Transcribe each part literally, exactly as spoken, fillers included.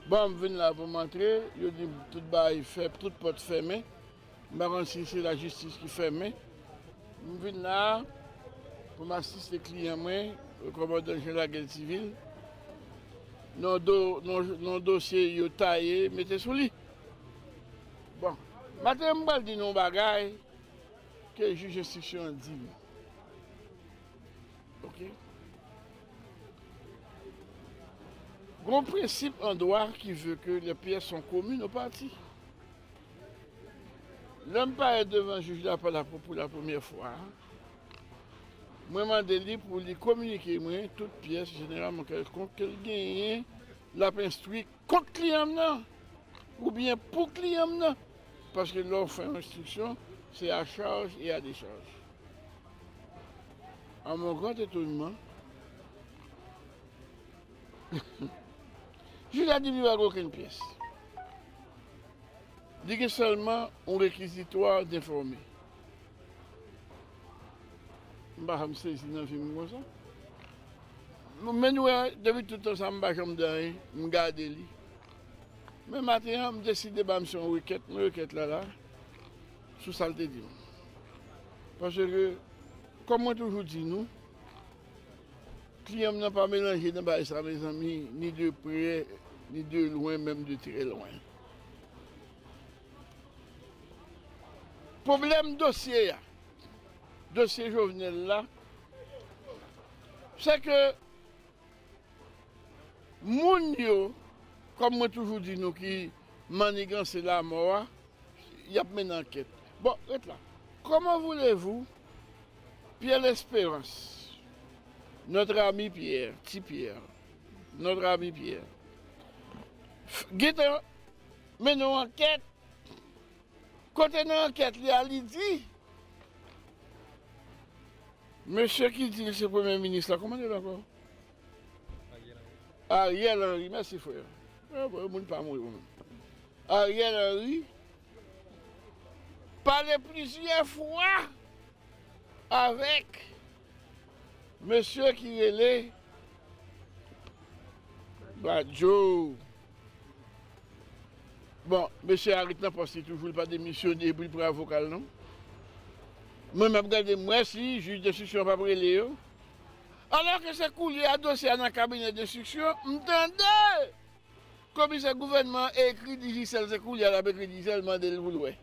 Bon, m vin la pou m antre, yo di m tout bagay fè, tout pòt fèmen. M pa konn si se lajistis ki fèmen. M vin la pou m asiste kliyan mwen, kòmandan Jean Laguerre Civil, nan do-, nan, nan dosye yo taye, mete sou li. Bon, maten m pral di nou yon bagay ke jij enstriksyon an di m. Oke? Gon prensip an dwa ki ve ke les pièces sont communes aux parties. Lè m parèt devan jij la pa la pou, pou la premyè fwa, mwen mande li pou li kominike mwen tout pyès jeneralman kèlkonk ke l genyen, l ap enstwi kont kliyan m nan, oubyen pou kliyan m nan. Paske lè w fè yon enstriksyon, se à charge et à décharge. À mon grand étonnement, jij la di m li pa gen okenn pyès. Li gen sèlman yon rekizitwa d'informer. M pa janm sezi nan vi m konsa. Men nou wè, depi tout tan sa, m pa janm di anyen, m gade li. Men maten an, m deside ba misye yon rekèt, men rekèt la la, sou sa l te di m. Paske, kòm mwen toujou di nou, kliyan m nan pa melanje nan bagay sa, mezanmi, ni de prè, ni de lwen, menm de trè lwen. Pwoblèm dosye a, dosye Jovenel la, se ke moun yo, kòm mwen toujou di nou ki manniganse lamò a, y ap mennen ankèt. Bon, ret la. Comment voulez-vous, Pierre Lespérance, notre ami Pierre, Ti Pierre, notre ami Pierre, f-, gentan mennen yon ankèt, kote nan ankèt li a, li di, mesye ki di l se premye minis la, kòman l rele ankò? Ariel Henry, mèsi frè. Bon, moun pa mouri pou mwen. Ariel Henry pale plizyè fwa avèk mesye ki rele Badjo. Bon, mesye a ret nan pòs li toujou, li pa demisyone epi li pran avoka l non. Mwen, m ap gade, m wè si jij enstriksyon an p ap rele yo. Alòske se koulye a dosye a nan kabinè enstriksyon, m tande komisè gouvènman ekri Digicel, se koulye a l ap ekri Digicel, mande l pou l wè.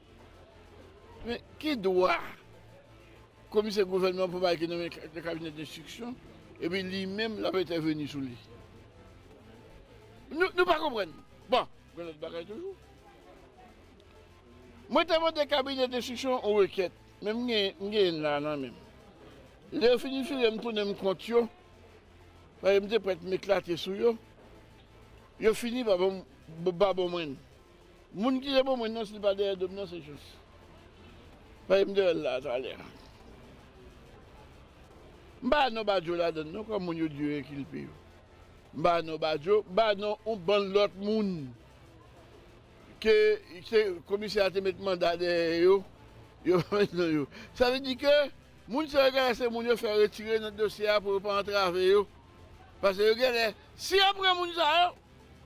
Men ki dwa komisè gouvènman pou bagay ki nan men ka-, nan kabinè enstriksyon, epi li menm l ap entèveni sou li? Nou, nou pa konprann. Bon, gen lòt bagay toujou. Mwen te mande kabinè enstriksyon yon rekèt, men m gen, m gen l la nan men m. Lè yo fin vire m tounen m kont yo, paske m te prèt m eklate sou yo, yo fini pa ban m, ba ban mwen l. Moun ki te ban mwen l nan, si l pa dèyè do m nan, se jis. Paske m te wè l la talè a. M pa non Badjo ladann non, kòm moun yo di yo enkilpe yo. M pa non Badjo, m pa non yon bann lòt moun ke, ke komisè a te met manda dèyè yo, yo pa met non yo. Sa vle di ke moun sa yo genlè se moun yo fè retire nan dosye a pou yo pa antrave yo. Paske yo genlè, si yo pran moun sa yo,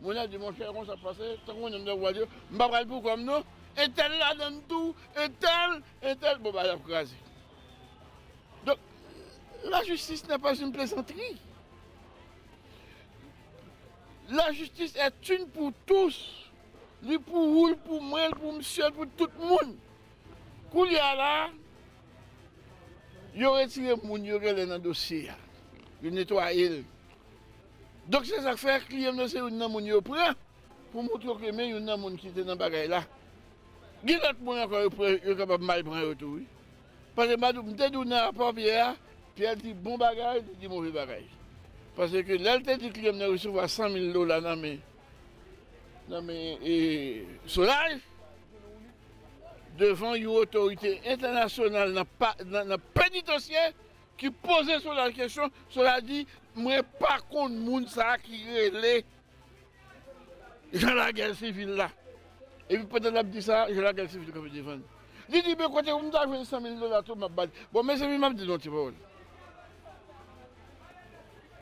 moun nan di, monchè, konsa pase, tankou moun nan pral di, m pa pral pou kò m non, entèl ladann tou, entèl, entèl, bon, bagay ap kraze. Donk, la justice n'est pas une plaisanterie. La justice est une pour tous. Li pou ou, li pou mwen, li pou misye, li pou tout moun. Koulye a la, yo retire moun yo genlè nan dosye a. Yo netwaye l. Donk, se sa k fè kliyan m nan se youn nan moun yo pran pou montre w ke men youn nan moun ki te nan bagay la. Gen lòt moun ankò yo pran, yo kapab mal pran yo tou, wi. Paske m pa di w, m te di w nan rapò Pyè a, Pyè di bon bagay, li di move bagay. Paske lè l te di kliyan m nan resevwa san mil dola nan men, nan men, e, Solaj, devan yon otorite entènasyonal nan pa, nan, nan penitansye ki poze Solaj kesyon, Solaj di, mwen pa konn moun sa a ki rele Jean Laguerre Civil la. Epi pandan l ap di sa, Jean Laguerre Civil kanpe devan l. Li di, men kote pou m ta jwenn san mil dola tou, m ap ba l. Bon, mezanmi, m ap di nou yon ti pawòl.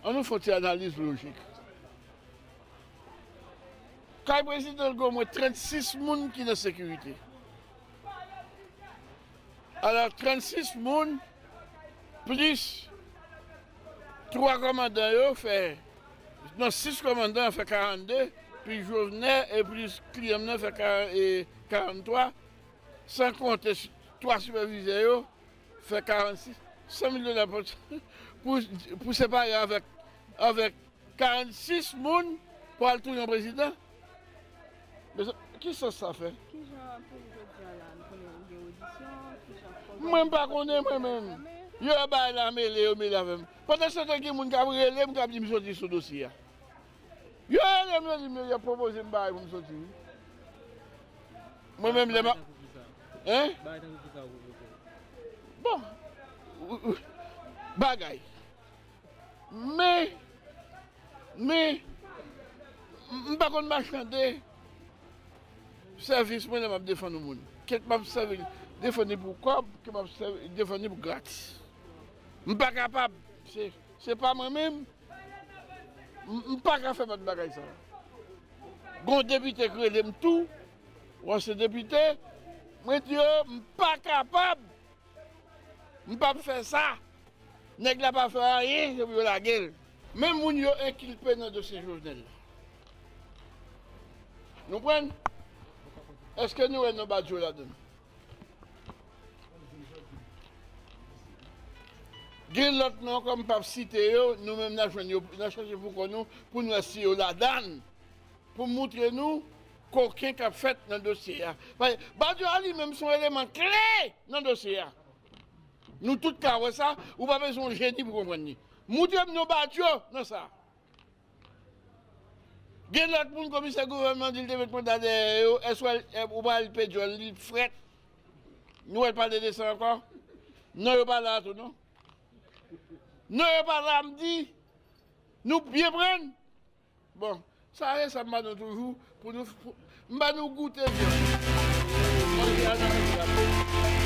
Ann nou fè yon ti analiz lojik. Kay prezidan gen omwen trannsis moun ki nan sekirite. Alò, trannsis moun, plis twa kòmandan yo fè, non, sis kòmandan fè karannde, pi Jovenel, e plis kliyan m nan fè ka-, e, karanntwa, san konte s-, twa sipèvizè yo, fè karannsis, san mil dola pou, pou, pou separe avèk, avèk karannsis moun pou al touye yon prezidan. Mezanmi, ki sans sa fè? Ki jan pou jodi a la, nou konnen ou gen odisyon, ki jan fòm Mwen, m pa konnen, mwen menm. Yo bay la mele, yo mele avè m. Pandan se tan, gen moun k ap rele m, k ap di m soti sou dosye a. Yo rele m, yo di m, yo pwopoze m bagay pou m soti, wi. Mwen menm, lè m ap Bagay tankou ki sa? Hein? Bagay tankou ki sa ou pwopoze? Bon, bagay. Men, men, m, m pa konn machande sèvis mwen lè m ap defann yon moun. Kèt m ap sèvi, defann li pou kòb, ke m ap sèvi, defann li pou gratis. M pa kapab. Se, se pa mwen menm. M, m pa ka fè mòd bagay sa. Gon depite k rele m tou, yon ansyen depite, mwen di yo, m pa kapab. M p ap fè sa. Nèg la pa fè anyen, se pou yo lage l. Men moun yo enkilpe nan dosye Jovenel la. Nou konprann? Èske nou wè non Badio ladan l? Gen lòt non ankò, m p ap site yo, nou menm n a jwenn yo, n a chèche pou kò nou, pou n wè si yo ladan l, pou moutre nou koken k ap fèt nan dosye a. Paske Badio a li menm se yon eleman kle nan dosye a. Nou tout ka wè sa, ou pa bezwen yon jeni pou konprann li. Moutre m non Badio nan sa. Gen lòt moun komisè gouvènman di l te met manda dèyè yo, èske w al, ou pral pè dyòl li frèt? Nou wè l pale de sa ankò? Non, yo pa la tou non. Non, yo pa la, m di, nou byen pran. Bon, sa e sa m ba nou toujou, pou nou, pou, m ba nou goute vyann. Manje a nan manje a.